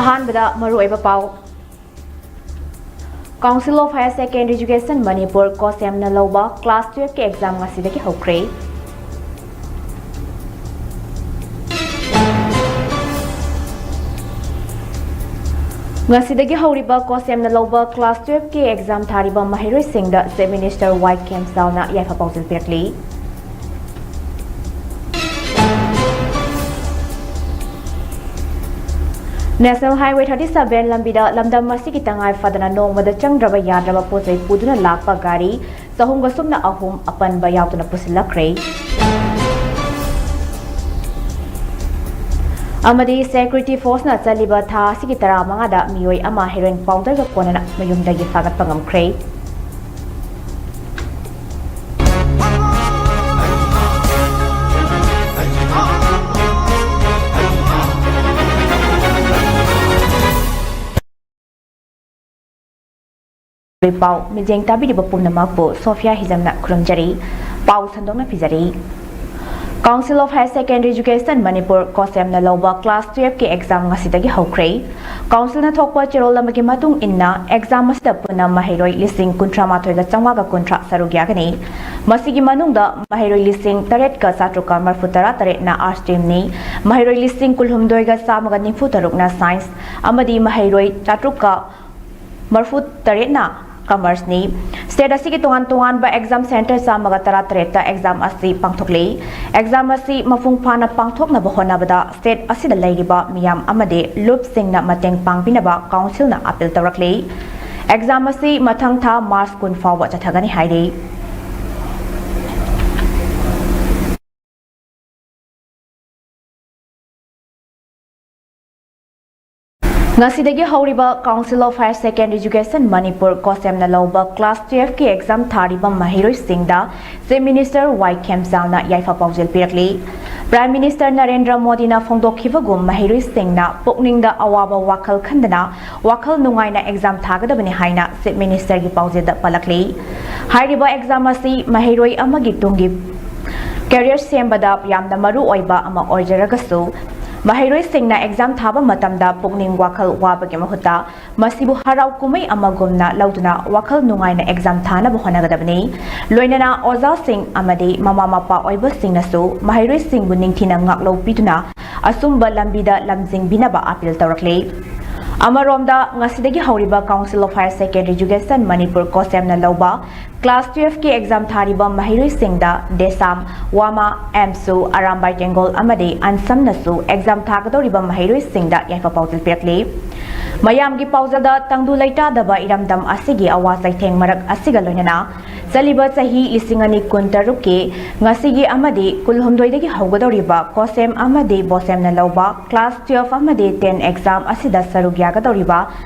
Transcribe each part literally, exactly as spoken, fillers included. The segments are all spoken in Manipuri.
ꯑꯍꯥꯟꯕꯗ ꯃꯔꯨꯑꯣꯏꯕ ꯄꯥꯎ꯫ Council of Higher Secondary Education Manipur, ꯀꯣꯁꯦꯝꯅ ꯂꯧꯕ class twelve ꯀꯤ exam ꯉꯁꯤꯗꯒꯤ ꯍꯧꯈ꯭ꯔꯦ꯫ ꯉꯁꯤꯗꯒꯤ ꯍꯧꯔꯤꯕ ꯀꯣꯁꯦꯝꯅ ꯂꯧꯕ class twelve ꯀꯤ exam ꯊꯥꯔꯤꯕ ꯃꯍꯩꯔꯣꯏꯁꯤꯡꯗ Chief Minister ꯋꯥꯏ ꯈꯦꯝꯆꯥꯎꯅ ꯌꯥꯏꯐ ꯄꯥꯎꯖꯦꯜ ꯄꯤꯔꯛꯂꯤ꯫ National Highway thirty seven ꯂꯝꯕꯤꯗ ꯂꯝꯗꯝ ꯑꯁꯤꯒꯤ ꯇꯉꯥꯏ ꯐꯗꯅ ꯅꯣꯡꯃꯗ ꯆꯪꯗ꯭ꯔꯕ ꯌꯥꯗ꯭ꯔꯕ ꯄꯣꯠ ꯆꯩ ꯄꯨꯗꯨꯅ ꯂꯥꯛꯄ ꯒꯥꯔꯤ ꯆꯍꯨꯝꯒ ꯁꯨꯞꯅ ꯑꯍꯨꯝ ꯑꯄꯟꯕ ꯌꯥꯎꯗꯅ ꯄꯨꯁꯤꯜꯂꯛꯈ꯭ꯔꯦ꯫ ꯑꯃꯗꯤ Security Force ꯅ ꯆꯠꯂꯤꯕ ꯊꯥ ꯑꯁꯤꯒꯤ ꯇꯔꯥꯃꯉꯥꯗ ꯃꯤꯑꯣꯏ ꯑꯃ heroin powder ꯒ ꯀꯣꯟꯅꯅ ꯃꯌꯨꯝꯗꯒꯤ ꯐꯥꯒꯠꯄ ꯉꯝꯈ꯭ꯔꯦ꯫ ꯄꯥꯎ ꯃꯤꯠꯌꯦꯡ ꯇꯥꯕꯤꯔꯤꯕ ꯄꯨꯝꯅꯃꯛꯄꯨ ꯁꯣꯐꯤꯌꯥ ꯍꯤꯖꯝꯅ ꯈꯨꯔꯨꯝꯖꯔꯤ꯫ ꯄꯥꯎ ꯁꯟꯗꯣꯛꯅ ꯄꯤꯖꯔꯤ꯫ Council of Higher Secondary Education Manipur, ꯀꯣꯁꯦꯝꯅ ꯂꯧꯕ class twelve ꯀꯤ exam ꯉꯁꯤꯗꯒꯤ ꯍꯧꯈ꯭ꯔꯦ꯫ Council ꯅ ꯊꯣꯛꯄ ꯆꯦꯔꯣꯜ ꯑꯃꯒꯤ ꯃꯇꯨꯡ ꯏꯟꯅ, exam ꯑꯁꯤꯗ ꯄꯨꯟꯅ ꯃꯍꯩꯔꯣꯏ ꯂꯤꯁꯤꯡ ꯀꯨꯟꯊ꯭ꯔꯥ ꯃꯥꯊꯣꯏꯒ ꯆꯥꯝꯃꯉꯥꯒ ꯀꯨꯟꯊ꯭ꯔꯥ ꯁꯔꯨꯛ ꯌꯥꯒꯅꯤ꯫ ꯃꯁꯤꯒꯤ ꯃꯅꯨꯡꯗ ꯃꯍꯩꯔꯣꯏ ꯂꯤꯁꯤꯡ ꯇꯔꯦꯠꯀ ꯆꯥꯇ꯭ꯔꯨꯛꯀ ꯃꯔꯤꯐꯨ ꯇꯔꯥ ꯇꯔꯦꯠꯅ Arts stream ꯅꯤ, ꯃꯍꯩꯔꯣꯏ ꯂꯤꯁꯤꯡ ꯀꯨꯟꯍꯨꯝꯗꯣꯏꯒ ꯆꯥꯝꯃꯒ ꯅꯤꯐꯨ ꯇꯔꯨꯛꯅ Science ꯑꯃꯗꯤ ꯃꯍꯩꯔꯣꯏ ꯆꯥꯇ꯭ꯔꯨꯛꯀ ꯃꯔꯤꯐꯨ ꯇꯔꯦꯠꯅ Commerce ꯅꯤ꯫ State ꯑꯁꯤꯒꯤ ꯇꯣꯉꯥꯟ ꯇꯣꯉꯥꯟꯕ exam centre ꯆꯥꯝꯃꯒ ꯇꯔꯥ ꯇꯔꯦꯠꯇ exam ꯑꯁꯤ ꯄꯥꯡꯊꯣꯛꯂꯤ꯫ Exam ꯑꯁꯤ ꯃꯄꯨꯡ ꯐꯥꯅ ꯄꯥꯡꯊꯣꯛꯅꯕ ꯍꯣꯠꯅꯕꯗ state ꯑꯁꯤꯗ ꯂꯩꯔꯤꯕ ꯃꯤꯌꯥꯝ ꯑꯃꯗꯤ ꯂꯨꯞꯁꯤꯡꯅ ꯃꯇꯦꯡ ꯄꯥꯡꯕꯤꯅꯕ Council ꯅ appeal ꯇꯧꯔꯛꯂꯤ꯫ Exam ꯑꯁꯤ ꯃꯊꯪ ꯊꯥ March ꯀꯨꯟ ꯐꯥꯎꯕ ꯆꯠꯊꯒꯅꯤ ꯍꯥꯏꯔꯤ꯫ ꯉꯁꯤꯗꯒꯤ ꯍꯧꯔꯤꯕ Council of Higher Secondary Education Manipur, ꯀꯣꯁꯦꯝꯅ ꯂꯧꯕ class twelve ꯀꯤ exam ꯊꯥꯔꯤꯕ ꯃꯍꯩꯔꯣꯏꯁꯤꯡꯗ Chief Minister ꯋꯥꯏ ꯈꯦꯝꯆꯥꯎꯅ ꯌꯥꯏꯐ ꯄꯥꯎꯖꯦꯜ ꯄꯤꯔꯛꯂꯤ꯫ Prime Minister ꯅꯔꯦꯟꯗ꯭ꯔ ꯃꯣꯗꯤꯅ ꯐꯣꯡꯗꯣꯛꯈꯤꯕꯒꯨꯝ, ꯃꯍꯩꯔꯣꯏꯁꯤꯡꯅ ꯄꯨꯛꯅꯤꯡꯗ ꯑꯋꯥꯕ ꯋꯥꯈꯜ ꯈꯟꯗꯅ ꯋꯥꯈꯜ ꯅꯨꯡꯉꯥꯏꯅ exam ꯊꯥꯒꯗꯕꯅꯤ ꯍꯥꯏꯅ Chief Minister ꯒꯤ ꯄꯥꯎꯖꯦꯜꯗ ꯄꯜꯂꯛꯂꯤ꯫ ꯍꯥꯏꯔꯤꯕ exam ꯑꯁꯤ ꯃꯍꯩꯔꯣꯏ ꯑꯃꯒꯤ ꯇꯨꯡꯒꯤ career ꯁꯦꯝꯕꯗ ꯌꯥꯝꯅ ꯃꯔꯨ ꯑꯣꯏꯕ ꯑꯃ ꯑꯣꯏꯖꯔꯒꯁꯨ, ꯃꯍꯩꯔꯣꯏꯁꯤꯡꯅ ꯑꯦꯛꯖꯥꯝ ꯊꯥꯕ ꯃꯇꯝꯗ ꯄꯨꯛꯅꯤꯡ ꯋꯥꯈꯜ ꯋꯥꯕꯒꯤ ꯃꯍꯨꯠꯇ ꯃꯁꯤꯕꯨ ꯍꯔꯥꯎ ꯀꯨꯝꯍꯩ ꯑꯃꯒꯨꯝꯅ ꯂꯧꯗꯨꯅ ꯋꯥꯈꯜ ꯅꯨꯡꯉꯥꯏꯅ ꯑꯦꯛꯖꯥꯝ ꯊꯥꯅꯕ ꯍꯣꯠꯅꯒꯗꯕꯅꯤ꯫ ꯂꯣꯏꯅꯅ ꯑꯣꯖꯥꯁꯤꯡ ꯑꯃꯗꯤ ꯃꯃꯥ ꯃꯄꯥ ꯑꯣꯏꯕꯁꯤꯡꯅꯁꯨ ꯃꯍꯩꯔꯣꯏꯁꯤꯡꯕꯨ ꯅꯤꯡꯊꯤꯅ ꯉꯥꯛꯂꯧꯕꯤꯗꯨꯅ ꯑꯆꯨꯝꯕ ꯂꯝꯕꯤꯗ ꯂꯝꯖꯤꯡꯕꯤꯅꯕ ꯑꯥꯄꯤꯜ ꯇꯧꯔꯛꯂꯤ꯫ ꯑꯃꯔꯣꯝꯗ, ꯉꯁꯤꯗꯒꯤ ꯍꯧꯔꯤꯕ Council of Higher Secondary Education Manipur, ꯀꯣꯁꯦꯝꯅ ꯂꯧꯕ ꯀ꯭ꯂꯥꯁ ꯇꯨꯌꯦꯜꯐꯀꯤ ꯑꯦꯛꯖꯥꯝ ꯊꯥꯔꯤꯕ ꯃꯍꯩꯔꯣꯏꯁꯤꯡꯗ ꯗꯦꯁꯥꯝ, ꯋꯥꯃꯥ, ꯑꯦꯝꯁꯨ, ꯑꯔꯥꯝꯕꯥꯏ ꯇꯦꯡꯒꯣꯜ ꯑꯃꯗꯤ ꯑꯟꯁꯝꯅꯁꯨ ꯑꯦꯛꯖꯥꯝ ꯊꯥꯒꯗꯧꯔꯤꯕ ꯃꯍꯩꯔꯣꯏꯁꯤꯡꯗ ꯌꯥꯏꯐ ꯄꯥꯎꯖꯦꯜ ꯄꯤꯔꯛꯂꯤ꯫ ꯃꯌꯥꯝꯒꯤ ꯄꯥꯎꯖꯦꯜꯗ ꯇꯪꯗꯨ ꯂꯩꯇꯥꯗꯕ ꯏꯔꯝꯗꯝ ꯑꯁꯤꯒꯤ ꯑꯋꯥ ꯆꯩꯊꯦꯡ ꯃꯔꯛ ꯑꯁꯤꯒ ꯂꯣꯏꯅꯅ ꯆꯠꯂꯤꯕ ꯆꯍꯤ ꯂꯤꯁꯤꯡ ꯑꯅꯤ ꯀꯨꯟ ꯇꯔꯨꯛꯀꯤ ꯉꯁꯤꯒꯤ ꯑꯃꯗꯤ ꯀꯨꯟꯍꯨꯝꯗꯣꯏꯗꯒꯤ ꯍꯧꯒꯗꯧꯔꯤꯕ ꯀꯣꯁꯦꯝ ꯑꯃꯗꯤ ꯕꯣꯁꯦꯝꯅ ꯂꯧꯕ ꯀ꯭ꯂꯥꯁ ꯇꯨꯌꯦꯜꯐ ꯑꯃꯗꯤ ꯇꯦꯟ ꯑꯦꯛꯖꯥꯝ ꯑꯁꯤꯗ ꯁꯔꯨꯛ ꯌꯥꯒꯗꯧꯔꯤꯕ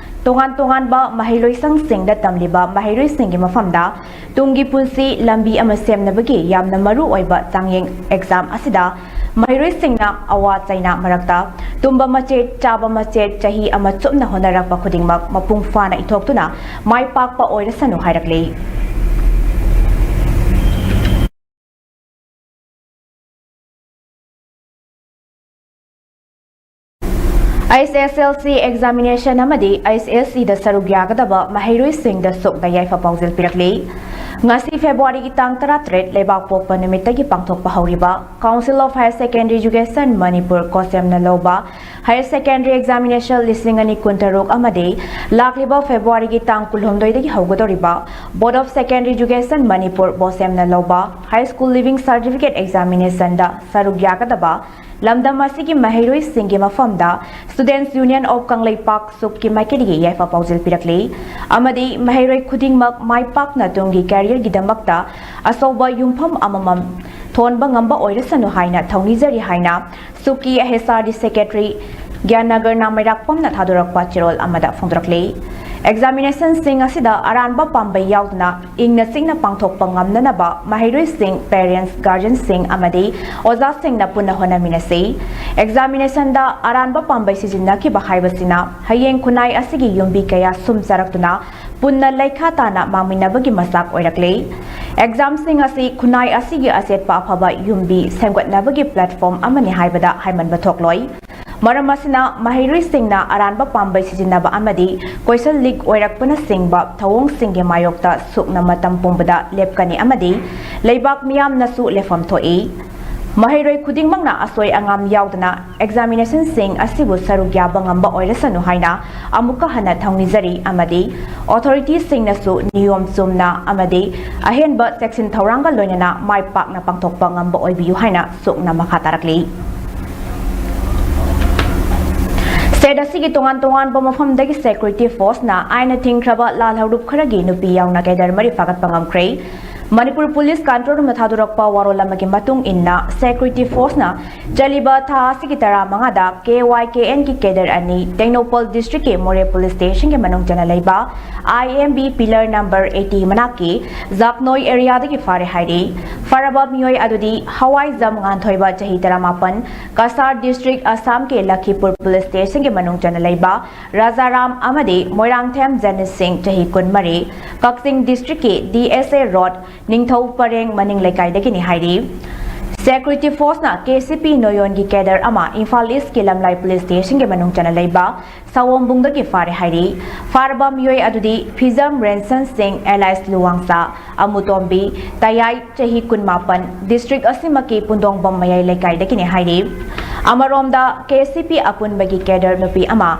ꯇꯣꯉꯥꯟ ꯇꯣꯉꯥꯟꯕ ꯃꯍꯩꯂꯣꯏꯁꯪꯁꯤꯡꯗ ꯇꯝꯂꯤꯕ ꯃꯍꯩꯔꯣꯏꯁꯤꯡꯒꯤ ꯃꯐꯝꯗ ꯇꯨꯡꯒꯤ ꯄꯨꯟꯁꯤ ꯂꯝꯕꯤ ꯑꯃ ꯁꯦꯝꯅꯕꯒꯤ ꯌꯥꯝꯅ ꯃꯔꯨ ꯑꯣꯏꯕ ꯆꯥꯡꯌꯦꯡ ꯑꯦꯛꯖꯥꯝ ꯑꯁꯤꯗ ꯃꯍꯩꯔꯣꯏꯁꯤꯡꯅ ꯑꯋꯥ ꯆꯩꯅꯥ ꯃꯔꯛꯇ ꯇꯨꯝꯕ ꯃꯆꯦꯠ, ꯆꯥꯕ ꯃꯆꯦꯠ, ꯆꯍꯤ ꯑꯃ ꯆꯨꯞꯅ ꯍꯣꯠꯅꯔꯛꯄ ꯈꯨꯗꯤꯡꯃꯛ ꯃꯄꯨꯡ ꯐꯥꯅ ꯏꯊꯣꯛꯇꯨꯅ ꯃꯥꯏ ꯄꯥꯛꯄ ꯑꯣꯏꯔꯁꯅꯨ ꯍꯥꯏꯔꯛꯂꯤ꯫ H S L C examination ꯑꯃꯗꯤ H S C ꯗ ꯁꯔꯨꯛ ꯌꯥꯒꯗꯕ ꯃꯍꯩꯔꯣꯏꯁꯤꯡꯗ ꯁꯣꯛꯅ ꯌꯥꯏꯐ ꯄꯥꯎꯖꯦꯜ ꯄꯤꯔꯛꯂꯤ꯫ ꯉꯁꯤ ꯐꯦꯕ꯭ꯔꯨꯋꯥꯔꯤꯒꯤ ꯇꯥꯡ ꯇꯔꯥꯇꯔꯦꯠ ꯂꯩꯕꯥꯛ ꯄꯣꯛꯄ ꯅꯨꯃꯤꯠꯇꯒꯤ ꯄꯥꯡꯊꯣꯛꯄ ꯍꯧꯔꯤꯕ Council of Higher Secondary Education Manipur, ꯀꯣꯁꯦꯝꯅ ꯂꯧꯕ Higher Secondary Examination ꯂꯤꯁꯤꯡ ꯑꯅꯤ ꯀꯨꯟꯇꯔꯨꯛ ꯑꯃꯗꯤ ꯂꯥꯛꯂꯤꯕ ꯐꯦꯕ꯭ꯔꯨꯋꯥꯔꯤꯒꯤ ꯇꯥꯡ ꯀꯨꯟꯍꯨꯝꯗꯣꯏꯗꯒꯤ ꯍꯧꯒꯗꯧꯔꯤꯕ Board of Secondary Education Manipur, ꯕꯣꯁꯦꯝꯅ ꯂꯧꯕ High School Leaving Certificate Examination ꯗ ꯁꯔꯨꯛ ꯌꯥꯒꯗꯕ ꯂꯝꯗꯝ ꯑꯁꯤꯒꯤ ꯃꯍꯩꯔꯣꯏꯁꯤꯡꯒꯤ ꯃꯐꯝꯗ Students' Union of ꯀꯪꯂꯩꯄꯥꯛ, ꯁꯨꯞꯀꯤ ꯃꯥꯏꯀꯩꯗꯒꯤ ꯌꯥꯏꯐ ꯄꯥꯎꯖꯦꯜ ꯄꯤꯔꯛꯂꯤ ꯑꯃꯗꯤ ꯃꯍꯩꯔꯣꯏ ꯈꯨꯗꯤꯡꯃꯛ ꯃꯥꯏ ꯄꯥꯛꯅ ꯇꯨꯡꯒꯤ career ꯒꯤꯗꯃꯛꯇ ꯑꯆꯧꯕ ꯌꯨꯝꯐꯝ ꯑꯃꯃꯝ ꯊꯣꯟꯕ ꯉꯝꯕ ꯑꯣꯏꯔꯁꯅꯨ ꯍꯥꯏꯅ ꯊꯧꯅꯤꯖꯔꯤ ꯍꯥꯏꯅ ꯁꯨꯞꯀꯤ H R D Secretary ꯒ꯭ꯌꯥꯟꯅꯒꯔ ꯅꯥꯃꯩꯔꯥꯛꯄꯝꯅ ꯊꯥꯗꯣꯔꯛꯄ ꯆꯦꯔꯣꯜ ꯑꯃꯗ ꯐꯣꯡꯗꯣꯔꯛꯂꯤ꯫ Examination ꯁꯤꯡ ꯑꯁꯤꯗ ꯑꯔꯥꯟꯕ ꯄꯥꯝꯕꯩ ꯌꯥꯎꯗꯅ ꯏꯪꯅ ꯆꯤꯛꯅ ꯄꯥꯡꯊꯣꯛꯄ ꯉꯝꯅꯅꯕ ꯃꯍꯩꯔꯣꯏꯁꯤꯡ, parents, guardian ꯁꯤꯡ ꯑꯃꯗꯤ ꯑꯣꯖꯥꯁꯤꯡꯅ ꯄꯨꯟꯅ ꯍꯣꯠꯅꯃꯤꯟꯅꯁꯤ꯫ Examination ꯗ ꯑꯔꯥꯟꯕ ꯄꯥꯝꯕꯩ ꯁꯤꯖꯤꯟꯅꯈꯤꯕ ꯍꯥꯏꯕꯁꯤꯅ ꯍꯌꯦꯡ ꯈꯨꯟꯅꯥꯏ ꯑꯁꯤꯒꯤ ꯌꯨꯝꯕꯤ ꯀꯌꯥ ꯁꯨꯝ ꯆꯥꯔꯛꯇꯨꯅ ꯄꯨꯟꯅ ꯂꯩꯈꯥ ꯇꯥꯅ ꯃꯥꯡꯃꯤꯟꯅꯕꯒꯤ ꯃꯆꯥꯛ ꯑꯣꯏꯔꯛꯂꯤ꯫ Exam ꯁꯤꯡ ꯑꯁꯤ ꯈꯨꯟꯅꯥꯏ ꯑꯁꯤꯒꯤ ꯑꯆꯦꯠꯄ ꯑꯐꯕ ꯌꯨꯝꯕꯤ ꯁꯦꯝꯒꯠꯅꯕꯒꯤ platform ꯑꯃꯅꯤ ꯍꯥꯏꯕꯗ ꯍꯥꯏꯃꯟꯕ ꯊꯣꯛꯂꯣꯏ꯫ ꯃꯔꯝ ꯑꯁꯤꯅ ꯃꯍꯩꯔꯣꯏꯁꯤꯡꯅ ꯑꯔꯥꯟꯕ ꯄꯥꯝꯕꯩ ꯁꯤꯖꯤꯟꯅꯕ ꯑꯃꯗꯤ question leak ꯑꯣꯏꯔꯛꯄꯅꯆꯤꯡꯕ ꯊꯧꯑꯣꯡꯁꯤꯡꯒꯤ ꯃꯥꯌꯣꯛꯇ ꯁꯨꯞꯅ ꯃꯇꯝ ꯄꯨꯝꯕꯗ ꯂꯦꯞꯀꯅꯤ ꯑꯃꯗꯤ ꯂꯩꯕꯥꯛ ꯃꯤꯌꯥꯝꯅꯁꯨ ꯂꯦꯞꯐꯝ ꯊꯣꯛꯏ꯫ ꯃꯍꯩꯔꯣꯏ ꯈꯨꯗꯤꯡꯃꯛꯅ ꯑꯁꯣꯏ ꯑꯉꯥꯝ ꯌꯥꯎꯗꯅ examinationꯁꯤꯡ ꯑꯁꯤꯕꯨ ꯁꯔꯨꯛ ꯌꯥꯕ ꯉꯝꯕ ꯑꯣꯏꯔꯁꯅꯨ ꯍꯥꯏꯅ ꯑꯃꯨꯛꯀ ꯍꯟꯅ ꯊꯧꯅꯤꯖꯔꯤ ꯑꯃꯗꯤ authorityꯁꯤꯡꯅꯁꯨ ꯅꯤꯌꯣꯝ ꯆꯨꯝꯅ ꯑꯃꯗꯤ ꯑꯍꯦꯟꯕ ꯆꯦꯛꯁꯤꯟ ꯊꯧꯔꯥꯡꯒ ꯂꯣꯏꯅꯅ ꯃꯥꯏ ꯄꯥꯛꯅ ꯄꯥꯡꯊꯣꯛꯄ ꯉꯝꯕ ꯑꯣꯏꯕꯤꯌꯨ ꯍꯥꯏꯅ ꯁꯨꯛꯅ ꯃꯈꯥ ꯇꯥꯔꯛꯂꯤ꯫ State ꯑꯁꯤꯒꯤ ꯇꯣꯉꯥꯟ ꯇꯣꯉꯥꯟꯕ ꯃꯐꯝꯗꯒꯤ security forceꯅ ꯑꯥꯏꯟꯅ ꯊꯤꯡꯈ꯭ꯔꯕ ꯂꯥꯜꯍꯧꯂꯨꯞ ꯈꯔꯒꯤ ꯅꯨꯄꯤ ꯌꯥꯎꯅ cadre ꯃꯔꯤ ꯐꯥꯒꯠꯄ ꯉꯝꯈ꯭ꯔꯦ꯫ ꯃꯅꯤꯄꯨꯔ police control roomꯅ ꯊꯥꯗꯣꯔꯛꯄ ꯋꯥꯔꯣꯜ ꯑꯃꯒꯤ ꯃꯇꯨꯡ ꯏꯟꯅ, security forceꯅ ꯆꯠꯂꯤꯕ ꯊꯥ ꯑꯁꯤꯒꯤ ꯇꯔꯥꯃꯉꯥꯗ KYKNꯒꯤ cadre ꯑꯅꯤ, ꯇꯦꯡꯅꯧꯄꯜ districtꯀꯤ ꯃꯣꯔꯦ police stationꯒꯤ ꯃꯅꯨꯡ ꯆꯟꯅ ꯂꯩꯕ IMB pillar number eighty ꯃꯅꯥꯛꯀꯤ ꯖꯥꯞꯅꯣꯏ areaꯗꯒꯤ ꯐꯥꯔꯦ ꯍꯥꯏꯔꯤ꯫ ꯐꯥꯔꯕ ꯃꯤꯑꯣꯏ ꯑꯗꯨꯗꯤ ꯍꯋꯥꯏꯖꯝ ꯉꯥꯟꯊꯣꯏꯕ, ꯆꯍꯤ ꯇꯔꯥꯃꯥꯄꯟ, ꯀꯁꯥꯔ district, ꯑꯁꯥꯝꯒꯤ ꯂꯈꯤꯄꯨꯔ police stationꯒꯤ ꯃꯅꯨꯡ ꯆꯟꯅ ꯂꯩꯕ ꯔꯥꯖꯥꯔꯥꯝ ꯑꯃꯗꯤ ꯃꯣꯏꯔꯥꯡꯊꯦꯝ ꯖꯦꯅꯤꯁ ꯁꯤꯡ, ꯆꯍꯤ ꯀꯨꯟꯃꯔꯤ, ꯀꯛꯆꯤꯡ districtꯀꯤ DSA road, ꯅꯤꯡꯊꯧ ꯄꯔꯦꯡ ꯃꯅꯤꯡ ꯂꯩꯀꯥꯏꯗꯒꯤꯅꯤ ꯍꯥꯏꯔꯤ꯫ Security forceꯅ KCP ꯅꯣꯌꯣꯟꯒꯤ cadre ꯑꯃ ꯏꯝꯐꯥꯜ Eastꯀꯤ ꯂꯝꯂꯥꯏ police stationꯒꯤ ꯃꯅꯨꯡ ꯆꯟꯅ ꯂꯩꯕ ꯁꯥꯋꯣꯝꯕꯨꯡꯗꯒꯤ ꯐꯥꯔꯦ ꯍꯥꯏꯔꯤ꯫ ꯐꯥꯔꯕ ꯃꯤꯑꯣꯏ ꯑꯗꯨꯗꯤ ꯐꯤꯖꯝ ꯔꯦꯟꯁꯟ ꯁꯤꯡ alias ꯂꯨꯋꯥꯡꯆꯥ, ꯑꯃꯨꯇꯣꯝꯕꯤ ꯇꯌꯥꯏ, ꯆꯍꯤ ꯀꯨꯟꯃꯥꯄꯟ, district ꯑꯁꯤꯃꯛꯀꯤ ꯄꯨꯟꯗꯣꯡꯕꯝ ꯃꯌꯥꯏ ꯂꯩꯀꯥꯏꯗꯒꯤꯅꯤ ꯍꯥꯏꯔꯤ꯫ ꯑꯃꯔꯣꯝꯗ, KCP ꯑꯄꯨꯟꯕꯒꯤ cadre ꯅꯨꯄꯤ ꯑꯃ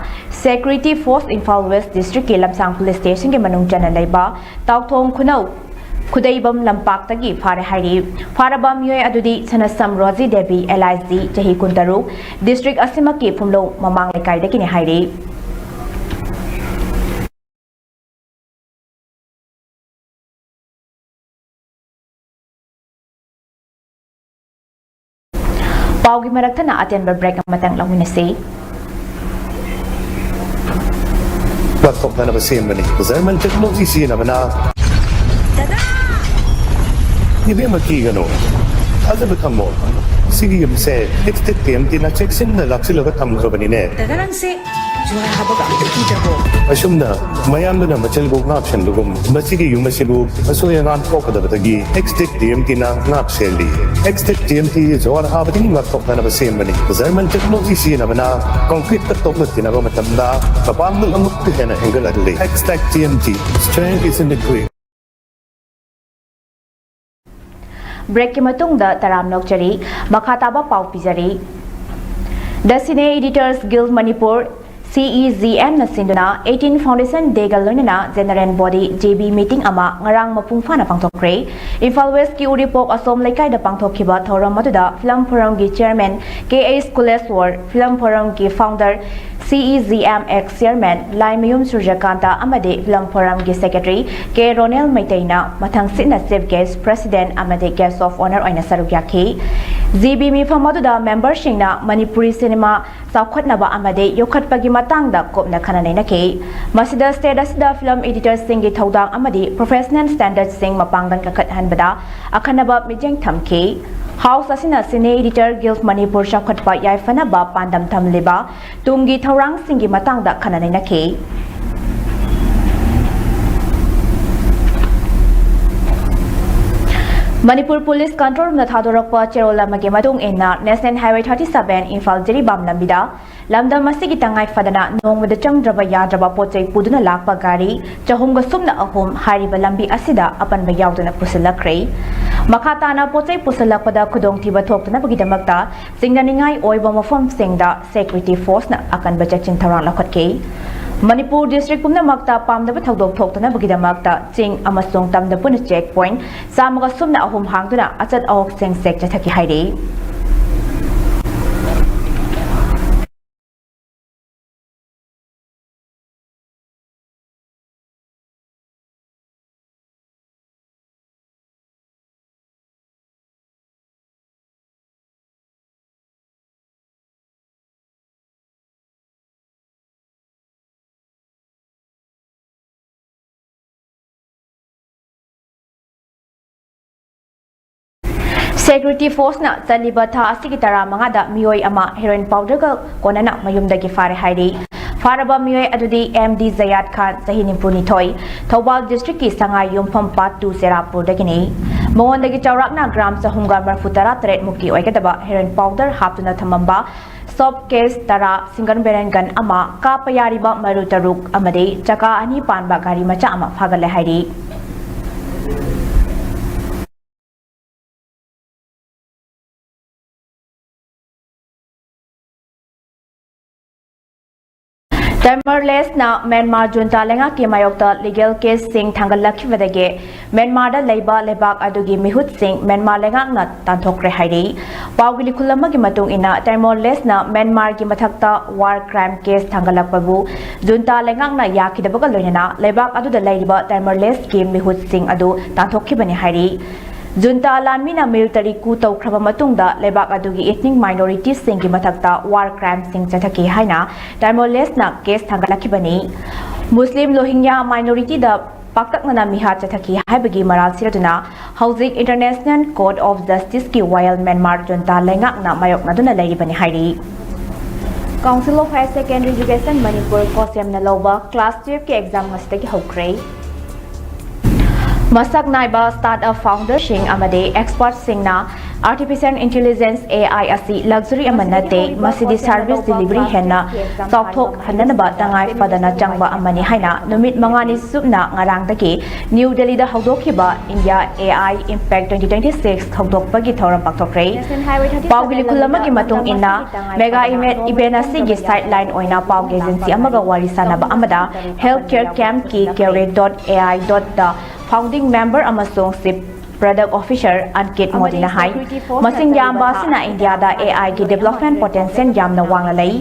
security force ꯏꯝꯐꯥꯜ West districtꯀꯤ ꯂꯝꯁꯥꯡ police stationꯒꯤ ꯃꯅꯨꯡ ꯆꯟꯅ ꯂꯩꯕ ꯇꯥꯎꯊꯣꯡ ꯈꯨꯅꯧ ꯈꯨꯗꯩꯕꯝ ꯂꯝꯄꯥꯛꯇꯒꯤ ꯐꯥꯔꯦ ꯍꯥꯏꯔꯤ꯫ ꯐꯥꯔꯕ ꯃꯤꯑꯣꯏ ꯑꯗꯨꯗꯤ ꯁꯅꯁꯝ ꯔꯣꯖꯤ ꯗꯦꯕꯤ, alias ꯖꯤ, ꯆꯍꯤ ꯀꯨꯟꯇꯔꯨꯛ, district ꯑꯁꯤꯃꯛꯀꯤ ꯐꯨꯝꯂꯧ ꯃꯃꯥꯡ ꯂꯩꯀꯥꯏꯗꯒꯤꯅꯤ ꯍꯥꯏꯔꯤ꯫ ꯄꯥꯎꯒꯤ ꯃꯔꯛꯇꯅ ꯑꯇꯦꯟꯕ break ꯑꯃꯇꯪ ꯂꯧꯃꯤꯟꯅꯁꯤ꯫ ꯋꯥꯊꯣꯛꯅꯅꯕ ꯁꯦꯝꯕꯅꯤ꯫ ꯖꯔꯃꯟ ꯇꯦꯛꯅꯣꯂꯣꯖꯤ ꯁꯤꯖꯤꯟꯅꯕꯅ ꯏꯕꯦꯝꯃ ꯀꯤꯒꯅꯨ꯫ ꯊꯥꯖꯕ ꯊꯝꯃꯣ꯫ ꯁꯤꯒꯤ ꯌꯨꯝꯁꯦ ꯍꯤꯠꯁꯇꯦꯛ ꯇꯦꯝꯇꯤꯅ ꯆꯦꯛꯁꯤꯟꯅ ꯂꯥꯛꯁꯤꯜꯂꯒ ꯊꯝꯈ꯭ꯔꯕꯅꯤꯅꯦ꯫ ꯗꯗꯥ ꯅꯪꯁꯦ ꯍꯥꯕꯒ ꯑꯝꯇ ꯄꯤꯗ꯭ꯔꯕꯣ? ꯑꯁꯨꯝꯅ ꯃꯌꯥꯝꯗꯨꯅ ꯃꯆꯜꯕꯨ ꯉꯥꯛ ꯁꯦꯟꯕꯒꯨꯝ, ꯃꯁꯤꯒꯤ ꯌꯨꯝ ꯑꯁꯤꯕꯨ ꯑꯁꯣꯏ ꯑꯉꯥꯝ ꯊꯣꯛꯀꯗꯕꯗꯒꯤ ꯑꯦꯛꯁꯇꯦꯛ ꯇꯤ ꯑꯦꯝ ꯇꯤꯅ ꯉꯥꯛ ꯁꯦꯜꯂꯤ꯫ ꯑꯦꯛꯁꯇꯦꯛ ꯇꯤ ꯑꯦꯝ ꯇꯤ ꯖꯋꯥꯔ ꯍꯥꯕꯗꯒꯤ ꯉꯥꯛꯊꯣꯛꯅꯅꯕ ꯁꯦꯝꯕꯅꯤ꯫ ꯖꯔꯃꯟ ꯇꯦꯛꯅꯣꯂꯣꯖꯤ ꯁꯤꯖꯤꯟꯅꯕꯅ ꯀꯪꯀ꯭ꯔꯤꯠꯇ ꯇꯣꯛꯅ ꯇꯤꯟꯅꯕ ꯃꯇꯝꯗ ꯃꯄꯥꯡꯒꯜ ꯑꯃꯨꯛꯀ ꯍꯦꯟꯅ ꯍꯦꯟꯒꯠꯍꯜꯂꯤ꯫ ꯑꯦꯛꯁꯇꯦꯛ T M T, strength is in the grit. ꯕ꯭ꯔꯦꯛꯀꯤ ꯃꯇꯨꯡꯗ ꯇꯔꯥꯝꯅ ꯑꯣꯛꯆꯔꯤ꯫ ꯃꯈꯥ ꯇꯥꯕ ꯄꯥꯎ ꯄꯤꯖꯔꯤ꯫ The Cine Editors Guild Manipur, C E G M ꯅ ꯁꯤꯟꯗꯨꯅ eighteen Foundation Day ꯒ ꯂꯣꯏꯅꯅ General Body, J B meeting ꯑꯃ ꯉꯔꯥꯡ ꯃꯄꯨꯡ ꯐꯥꯅ ꯄꯥꯡꯊꯣꯛꯈ꯭ꯔꯦ꯫ ꯏꯝꯐꯥꯜ West ꯀꯤ ꯎꯔꯤꯄꯣꯛ ꯑꯁꯣꯝ ꯂꯩꯀꯥꯏꯗ ꯄꯥꯡꯊꯣꯛꯈꯤꯕ ꯊꯧꯔꯝ ꯑꯗꯨꯗ Film Forum ꯒꯤ Chairman K H Kuleswar, Film Forum ꯒꯤ Founder C E G M ex Chairman Laimayum ꯁꯨꯔꯖꯀꯥꯟꯇ ꯑꯃꯗꯤ Film Forum ꯒꯤ Secretary K Ronel ꯃꯩꯇꯩꯅ ꯃꯊꯪꯁꯤꯠꯅ Chief Guest, President ꯑꯃꯗꯤ Guest of Honour ꯑꯣꯏꯅ ꯁꯔꯨꯛ ꯌꯥꯈꯤ꯫ G B ꯃꯤꯐꯝ ꯑꯗꯨꯗ member ꯁꯤꯡꯅ ꯃꯅꯤꯄꯨꯔꯤ ꯁꯤꯅꯦꯃꯥ ꯆꯥꯎꯈꯠꯅꯕ ꯑꯃꯗꯤ ꯌꯣꯛꯈꯠꯄꯒꯤ ꯃꯇꯥꯡꯗ ꯀꯨꯞꯅ ꯈꯟꯅ ꯅꯩꯅꯈꯤ꯫ ꯃꯁꯤꯗ state ꯑꯁꯤꯗ film editor ꯁꯤꯡꯒꯤ ꯊꯧꯗꯥꯡ ꯑꯃꯗꯤ professional standard ꯁꯤꯡ ꯃꯄꯥꯡꯒꯜ ꯀꯟꯈꯠꯍꯟꯕꯗ ꯑꯈꯟꯅꯕ ꯃꯤꯠꯌꯦꯡ ꯊꯝꯈꯤ꯫ House ꯑꯁꯤꯅ Cine Editor Guild Manipur ꯆꯥꯎꯈꯠꯄ ꯌꯥꯏꯐꯅꯕ ꯄꯥꯟꯗꯝ ꯊꯝꯂꯤꯕ ꯇꯨꯡꯒꯤ ꯊꯧꯔꯥꯡꯁꯤꯡꯒꯤ ꯃꯇꯥꯡꯗ ꯈꯟꯅ ꯅꯩꯅꯈꯤ꯫ ꯃꯅꯤꯄꯨꯔ ꯄꯨꯂꯤꯁ control room ꯗ ꯊꯥꯗꯣꯔꯛꯄ ꯆꯦꯔꯣꯜ ꯑꯃꯒꯤ ꯃꯇꯨꯡ ꯏꯟꯅ, National Highway thirty seven Imphal Jiribam ꯂꯝꯕꯤꯗ ꯂꯝꯗꯝ ꯑꯁꯤꯒꯤ ꯇꯉꯥꯏ ꯐꯗꯅ ꯅꯣꯡꯃꯗ ꯆꯪꯗ꯭ꯔꯕ ꯌꯥꯗ꯭ꯔꯕ ꯄꯣꯠꯆꯩ ꯄꯨꯗꯨꯅ ꯂꯥꯛꯄ ꯒꯥꯔꯤ ꯆꯍꯨꯝꯒ ꯁꯨꯞꯅ ꯑꯍꯨꯝ ꯍꯥꯏꯔꯤꯕ ꯂꯝꯕꯤ ꯑꯁꯤꯗ ꯑꯄꯟꯕ ꯌꯥꯎꯗꯅ ꯄꯨꯁꯤꯜꯂꯛꯈ꯭ꯔꯦ꯫ ꯃꯈꯥ ꯇꯥꯅ ꯄꯣꯠꯆꯩ ꯄꯨꯁꯤꯜꯂꯛꯄꯗ ꯈꯨꯗꯣꯡꯊꯤꯕ ꯊꯣꯛꯇꯅꯕꯒꯤꯗꯃꯛꯇ ꯆꯤꯡꯅꯅꯤꯡꯉꯥꯏ ꯑꯣꯏꯕ ꯃꯐꯝꯁꯤꯡꯗ security force ꯅ ꯑꯀꯟꯕ ꯆꯦꯛꯁꯤꯟ ꯊꯧꯔꯥꯡ ꯂꯧꯈꯠꯈꯤ꯫ ꯃꯅꯤꯄꯨꯔ district ꯄꯨꯝꯅꯃꯛꯇ ꯄꯥꯝꯗꯕ ꯊꯧꯗꯣꯛ ꯊꯣꯛꯇꯅꯕꯒꯤꯗꯃꯛꯇ ꯆꯤꯡ ꯑꯃꯁꯨꯡ ꯇꯝꯗ ꯄꯨꯟꯅ check point ꯆꯥꯝꯃꯒ ꯁꯨꯞꯅ ꯑꯍꯨꯝ ꯍꯥꯡꯗꯨꯅ ꯑꯆꯠ ꯑꯋꯣꯛꯁꯤꯡ check ꯆꯠꯊꯈꯤ ꯍꯥꯏꯔꯤ꯫ Security force ꯅ ꯆꯠꯂꯤꯕ ꯊꯥ ꯑꯁꯤꯒꯤ ꯇꯔꯥꯃꯉꯥꯗ ꯃꯤꯑꯣꯏ ꯑꯃ heroin powder ꯒ ꯀꯣꯟꯅꯅ ꯃꯌꯨꯝꯗꯒꯤ ꯐꯥꯔꯦ ꯍꯥꯏꯔꯤ꯫ ꯐꯥꯔꯕ ꯃꯤꯑꯣꯏ ꯑꯗꯨꯗꯤ ꯑꯦꯝ ꯗꯤ ꯖꯌꯥꯗ ꯈꯥꯟ, ꯆꯍꯤ ꯅꯤꯐꯨꯅꯤꯊꯣꯏ, ꯊꯧꯕꯥꯜ district ꯀꯤ ꯁꯉꯥꯏ ꯌꯨꯝꯐꯝ part two ꯆꯦꯔꯥꯄꯨꯔꯗꯒꯤꯅꯤ꯫ ꯃꯉꯣꯟꯗꯒꯤ ꯆꯥꯎꯔꯥꯛꯅ gram ꯆꯍꯨꯝꯒ ꯃꯔꯤꯐꯨ ꯇꯔꯥ ꯇꯔꯦꯠ ꯃꯨꯛꯀꯤ ꯑꯣꯏꯒꯗꯕ heroin powder ꯍꯥꯞꯇꯨꯅ ꯊꯝꯃꯝꯕ soap case ꯇꯔꯥ, single barrel gun ꯑꯃ, ꯀꯥꯞꯄ ꯌꯥꯔꯤꯕ ꯃꯔꯨ ꯇꯔꯨꯛ ꯑꯃꯗꯤ ꯆꯀꯥ ꯑꯅꯤ ꯄꯥꯟꯕ ꯒꯥꯔꯤ ꯃꯆꯥ ꯑꯃ ꯐꯥꯒꯠꯂꯦ ꯍꯥꯏꯔꯤ꯫ Timor-Lesteꯅ ꯃ꯭ꯌꯥꯟꯃꯥꯔ junta ꯂꯩꯉꯥꯛꯀꯤ ꯃꯥꯌꯣꯛꯇ legal caseꯁꯤꯡ ꯊꯥꯡꯒꯠꯂꯛꯈꯤꯕꯗꯒꯤ ꯃ꯭ꯌꯥꯟꯃꯥꯔꯗ ꯂꯩꯕ ꯂꯩꯕꯥꯛ ꯑꯗꯨꯒꯤ ꯃꯤꯍꯨꯠꯁꯤꯡ ꯃ꯭ꯌꯥꯟꯃꯥꯔ ꯂꯩꯉꯥꯛꯅ ꯇꯥꯟꯊꯣꯛꯈ꯭ꯔꯦ ꯍꯥꯏꯔꯤ꯫ ꯄꯥꯎꯒꯤ ꯂꯤꯈꯨꯜ ꯑꯃꯒꯤ ꯃꯇꯨꯡ ꯏꯟꯅ, Timor-Lesteꯅ ꯃ꯭ꯌꯥꯟꯃꯥꯔꯒꯤ ꯃꯊꯛꯇ war crime case ꯊꯥꯡꯒꯠꯂꯛꯄꯕꯨ junta ꯂꯩꯉꯥꯛꯅ ꯌꯥꯈꯤꯗꯕꯒ ꯂꯣꯏꯅꯅ ꯂꯩꯕꯥꯛ ꯑꯗꯨꯗ ꯂꯩꯔꯤꯕ Timor-Lesteꯀꯤ ꯃꯤꯍꯨꯠꯁꯤꯡ ꯑꯗꯨ ꯇꯥꯟꯊꯣꯛꯈꯤꯕꯅꯤ ꯍꯥꯏꯔꯤ꯫ Junta ꯂꯥꯟꯃꯤꯅ military coup ꯇꯧꯈ꯭ꯔꯕ ꯃꯇꯨꯡꯗ ꯂꯩꯕꯥꯛ ꯑꯗꯨꯒꯤ ethnic minorityꯁꯤꯡꯒꯤ ꯃꯊꯛꯇ war crimeꯁꯤꯡ ꯆꯠꯊꯈꯤ ꯍꯥꯏꯅ Timor-Lesteꯅ case ꯊꯥꯡꯒꯠꯂꯛꯈꯤꯕꯅꯤ꯫ Muslim Rohingya minorityꯗ ꯄꯥꯛꯇꯛꯅꯅ ꯃꯤꯍꯥꯠ ꯆꯠꯊꯈꯤ ꯍꯥꯏꯕꯒꯤ ꯃꯔꯥꯜ ꯁꯤꯔꯗꯨꯅ ꯍꯧꯖꯤꯛ International Court of Justiceꯀꯤ ꯋꯥꯌꯦꯜ ꯃ꯭ꯌꯥꯟꯃꯥꯔ junta ꯂꯩꯉꯥꯛꯅ ꯃꯥꯌꯣꯛꯅꯗꯨꯅ ꯂꯩꯔꯤꯕꯅꯤ ꯍꯥꯏꯔꯤ꯫ Council of Higher Secondary Education Manipur, COHSEMꯅ ꯂꯧꯕ class twelveꯀꯤ exam ꯉꯁꯤꯗꯒꯤ ꯍꯧꯈ꯭ꯔꯦ꯫ ꯃꯁꯛ ꯅꯥꯏꯕ startup founderꯁꯤꯡ ꯑꯃꯗꯤ expertꯁꯤꯡꯅ Artificial Intelligence, A I, ꯑꯁꯤ luxury ꯑꯃ ꯅꯠꯇꯦ, ꯃꯁꯤꯗꯤ service delivery ꯍꯦꯟꯅ ꯆꯥꯎꯊꯣꯛꯍꯟꯅꯅꯕ ꯇꯉꯥꯏ ꯐꯗꯅ ꯆꯪꯕ ꯑꯃꯅꯤ ꯍꯥꯏꯅ ꯅꯨꯃꯤꯠ ꯃꯉꯥꯅꯤ ꯆꯨꯞꯅ ꯉꯔꯥꯡꯗꯒꯤ New Delhiꯗ ꯍꯧꯗꯣꯛꯈꯤꯕ India A I Impact twenty twenty-six ꯍꯧꯗꯣꯛꯄꯒꯤ ꯊꯧꯔꯝ ꯄꯥꯡꯊꯣꯛꯈ꯭ꯔꯦ꯫ ꯄꯥꯎꯒꯤ ꯂꯤꯈꯨꯜ ꯑꯃꯒꯤ ꯃꯇꯨꯡ ꯏꯟꯅ, mega event, event ꯑꯁꯤꯒꯤ sideline ꯑꯣꯏꯅ ꯄꯥꯎꯒꯤ agency ꯑꯃꯒ ꯋꯥꯔꯤ ꯁꯥꯟꯅꯕ ꯑꯃꯗ healthcare campꯀꯤ career dot A I dotꯇ founding member ꯑꯃꯁꯨꯡ Chief Product Officer Ankit ꯃꯣꯗꯤꯅ ꯍꯥꯏ, ꯃꯁꯤꯡ ꯌꯥꯝꯕ ꯑꯁꯤꯅ ꯏꯟꯗꯤꯌꯥꯗ A Iꯒꯤ development potential ꯌꯥꯝꯅ ꯋꯥꯡꯅ ꯂꯩ꯫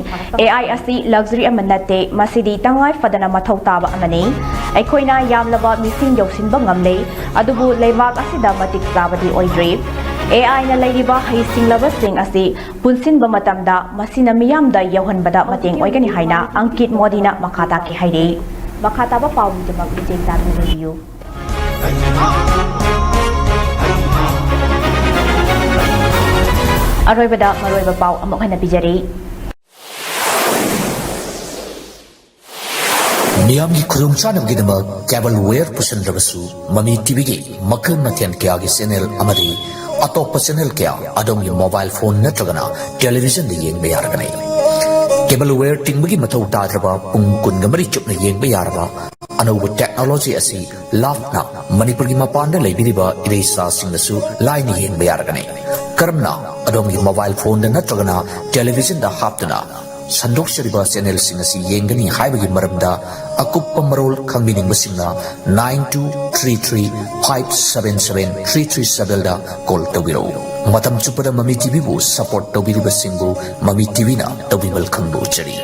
A I ꯑꯁꯤ luxury ꯑꯃ ꯅꯠꯇꯦ, ꯃꯁꯤꯗꯤ ꯇꯉꯥꯏ ꯐꯗꯅ ꯃꯊꯧ ꯇꯥꯕ ꯑꯃꯅꯤ꯫ ꯑꯩꯈꯣꯏꯅ ꯌꯥꯝꯂꯕ ꯃꯤꯁꯤꯡ ꯌꯧꯁꯤꯟꯕ ꯉꯝꯂꯦ, ꯑꯗꯨꯕꯨ ꯂꯩꯕꯥꯛ ꯑꯁꯤꯗ ꯃꯇꯤꯛ ꯆꯥꯕꯗꯤ ꯑꯣꯏꯗ꯭ꯔꯤ꯫ A Iꯅ ꯂꯩꯔꯤꯕ ꯍꯩꯁꯤꯡꯂꯕꯁꯤꯡ ꯑꯁꯤ ꯄꯨꯟꯁꯤꯟꯕ ꯃꯇꯝꯗ ꯃꯁꯤꯅ ꯃꯤꯌꯥꯝꯗ ꯌꯧꯍꯟꯕꯗ ꯃꯇꯦꯡ ꯑꯣꯏꯒꯅꯤ ꯍꯥꯏꯅ ꯑꯪꯀꯤꯠ ꯃꯣꯗꯤꯅ ꯃꯈꯥ ꯇꯥꯛꯀꯦ ꯍꯥꯏꯔꯤ꯫ ꯃꯈꯥ ꯇꯥꯕ ꯄꯥꯎꯒꯤꯗꯃꯛ ꯃꯤꯠꯌꯦꯡ ꯇꯥꯗꯨꯅ ꯂꯩꯕꯤꯌꯨ꯫ ꯑꯔꯣꯏꯕꯗ ꯃꯔꯨꯑꯣꯏꯕ ꯄꯥꯎ ꯑꯃꯨꯛ ꯍꯟꯅ ꯄꯤꯖꯔꯤ꯫ ꯃꯤꯌꯥꯝꯒꯤ ꯈꯨꯗꯣꯡꯆꯥꯅꯕꯒꯤꯗꯃꯛ cable wire ꯄꯨꯁꯤꯟꯗ꯭ꯔꯕꯁꯨ, ꯃꯃꯤ ꯇꯤꯚꯤꯒꯤ ꯃꯈꯜ ꯃꯊꯦꯜ ꯀꯌꯥꯒꯤ ꯆꯦꯅꯦꯜ ꯑꯃꯗꯤ ꯑꯇꯣꯞꯄ ꯆꯦꯅꯦꯜ ꯀꯌꯥ ꯑꯗꯣꯝꯒꯤ ꯃꯣꯕꯥꯏꯜ ꯐꯣꯟ ꯅꯠꯇ꯭ꯔꯒꯅ ꯇꯦꯂꯤꯚꯤꯖꯟꯗ ꯌꯦꯡꯕ ꯌꯥꯔꯒꯅꯤ꯫ Cable wire ꯇꯤꯡꯕꯒꯤ ꯃꯊꯧ ꯇꯥꯗ꯭ꯔꯕ, ꯄꯨꯡ ꯀꯨꯟꯒ ꯃꯔꯤ ꯆꯨꯞꯅ ꯌꯦꯡꯕ ꯌꯥꯔꯕ ꯑꯅꯧꯕ ꯇꯦꯛꯅꯣꯂꯣꯖꯤ ꯑꯁꯤ ꯂꯥꯞꯅ ꯃꯅꯤꯄꯨꯔꯒꯤ ꯃꯄꯥꯟꯗ ꯂꯩꯕꯤꯔꯤꯕ ꯏꯔꯩꯆꯥꯁꯤꯡꯅꯁꯨ ꯂꯥꯏꯅ ꯌꯦꯡꯕ ꯌꯥꯔꯒꯅꯤ꯫ ꯀꯔꯝꯅ ꯑꯗꯣꯝꯒꯤ ꯃꯣꯕꯥꯏꯜ ꯐꯣꯟꯗ ꯅꯠꯇ꯭ꯔꯒꯅ ꯇꯦꯂꯤꯚꯤꯖꯟꯗ ꯍꯥꯞꯇꯨꯅ ꯁꯟꯗꯣꯛꯆꯔꯤꯕ ꯆꯦꯅꯦꯜꯁꯤꯡ ꯑꯁꯤ ꯌꯦꯡꯒꯅꯤ ꯍꯥꯏꯕꯒꯤ ꯃꯔꯝꯗ ꯑꯀꯨꯞꯄ ꯃꯔꯣꯜ ꯈꯪꯕꯤꯅꯤꯡꯕꯁꯤꯡꯅ nine two three three five seven seven three three sevenꯗ ꯀꯣꯜ ꯇꯧꯕꯤꯔꯛꯎ꯫ ꯃꯇꯝ ꯆꯨꯞꯄꯗ ꯃꯃꯤ ꯇꯤꯚꯤꯕꯨ ꯁꯄꯣꯔꯠ ꯇꯧꯕꯤꯔꯤꯕꯁꯤꯡꯕꯨ ꯃꯃꯤ ꯇꯤꯚꯤꯅ ꯇꯧꯕꯤꯃꯜ ꯈꯪꯕ ꯎꯠꯆꯔꯤ꯫